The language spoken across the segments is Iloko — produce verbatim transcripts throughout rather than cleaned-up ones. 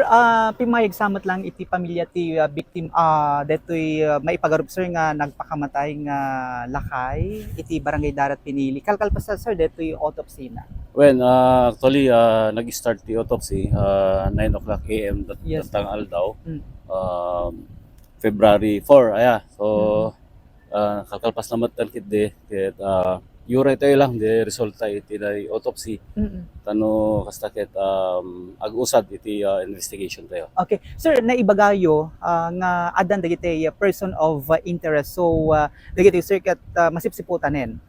Ah, pimmayag sa met lang iti pamilya ti, ah, biktim-, ah, detoy, ah, maipagarup, sir, nga nagpakamatay nga lakay iti Barangay Darat Pinili. Kalkalpasda, sir, detoy autopsy na. Well, ah, actually, ah, nag-start ti autopsy, ah, nine o'clock A M dat-, Yes. datang aldaw. Mm. Um, February four, aya. So, Mm. ah, kalkalpasna met ketdi, ket, ah, uray tayo lang, di resulta iti nay autopsy. Mm. Tano kasta ket, um, ag-usad iti, ah, investigation tayo. Okay. Sir, naibagayo, ah, nga addan dagiti, ah, person of, ah, interest. So, ah, dagiti, sir, ket, ah, masipsiputanen.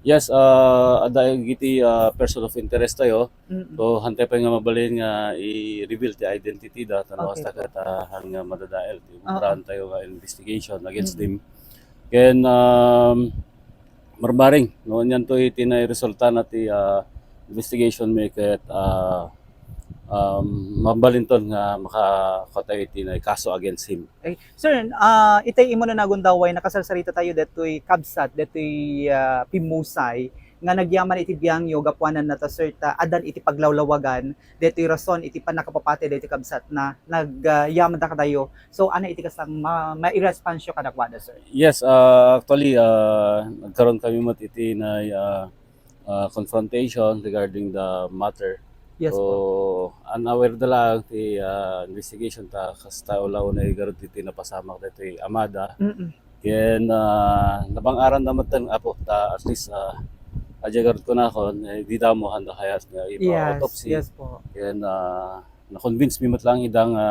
Yes, ah, adda dagiti, ah, person of interest tayo. Mm. So, hantay pay nga mabalin nga i-reveal ti identity da, tano Okay kasta po. ket, ah, han nga madadael ti Oo. umbraan tayo nga investigation against Mm. them. Ken, um, marmaring, no, anian to iti nairesulta na ti, ah, investigation mi ket, ah, um, mabalinton nga makakua tayo iti nay kaso against him. Ay, sir, ah, itay imo na nagundaway, nakasarsarita tayo detoy kabsat, detoy, ah, pimmusay, nga nagyaman iti biangyo, gapuanan na ta, sir, ta addan iti paglawlawagan, detoy rason iti pannakapapatay detoy kabsat na nagyaman da katayo. So, ano iti kasang ma-, mairespansyo kadakuada, sir? Yes, ah, actually, ah, nagkaroon kami met iti nay, ah, ah, confrontation regarding the matter. Yes So, po. unaware da lang ti, ah, investigation ta kasta ula unay garud iti napasamak daytoy amada. Mm-mm. Ken, ah, nabang-aran da met ten, apo, ta at least, ah, adda garud kunakon, eh, di damo handa kayat nga Yes, ipa-autopsy. yes po. Ken, ah, na-convince mi met lang ida nga,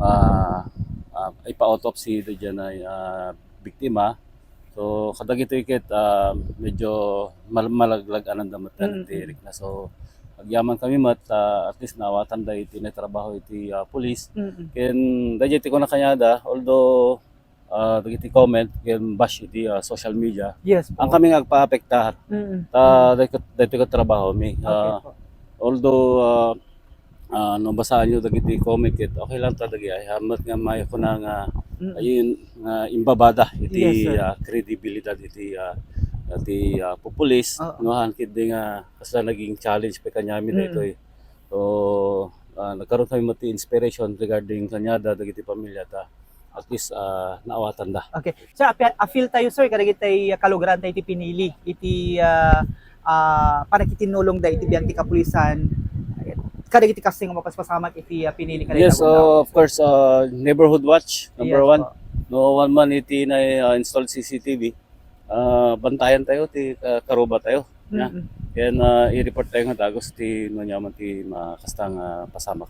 ah, ah, ipa-autopsy da diyan ay, ah, biktima. So, kadagitoy ket, ah, medyo mal-, malaglag-anan da met Mm, ti mm. rikna. So, agyaman kami met, ah, at least naawatan da iti naitrabaho iti, ah, pulis. Mm, mm. Ken, daydiay ti kuna kaniada, although, ah, dagiti comment, ken bash iti, ah, social media, Yes po. ang kami nga agpaapektar. Mm, mm. Ta, Mm. daytoy ket, daytoy ket trabaho mi. Okay Ah, po. although, ah, ah, no, basaanyo dagiti comment ket okay lang ta dagiti ay, ah, met nga maikuna nga, Mm. ayun, nga imbabada iti, Yes, sir. ah, kredibilidad iti, ah, iti, ah, pupulis, Oo. no, han ketdi nga kasla naging challenge pay kaniami Mm. daytoy. So, ah, nagkaroon kami met ti inspiration regarding kaniada dagiti pamilya ta at least, ah, naawatan da. Okay. Sir, api-, appeal tayo, sir, kadagiti kalugaran tayo iti Pinili, iti, ah, ah, panakitinulong da iti biag ti kapulisan, kadagiti kastoy nga mapaspasamak iti, ah, Pinili kadagiti Yes, agundaw. uh, of course, uh, neighborhood watch, number Yes one. po. No, one man iti na, uh, installed C C T V, ah, bantayan tayo ti, ah, karuba tayo. Ya. Mm-mm. Ken, ah, i-report tayo nga dagus ti no aniaman ti makastang, ah, pasamak.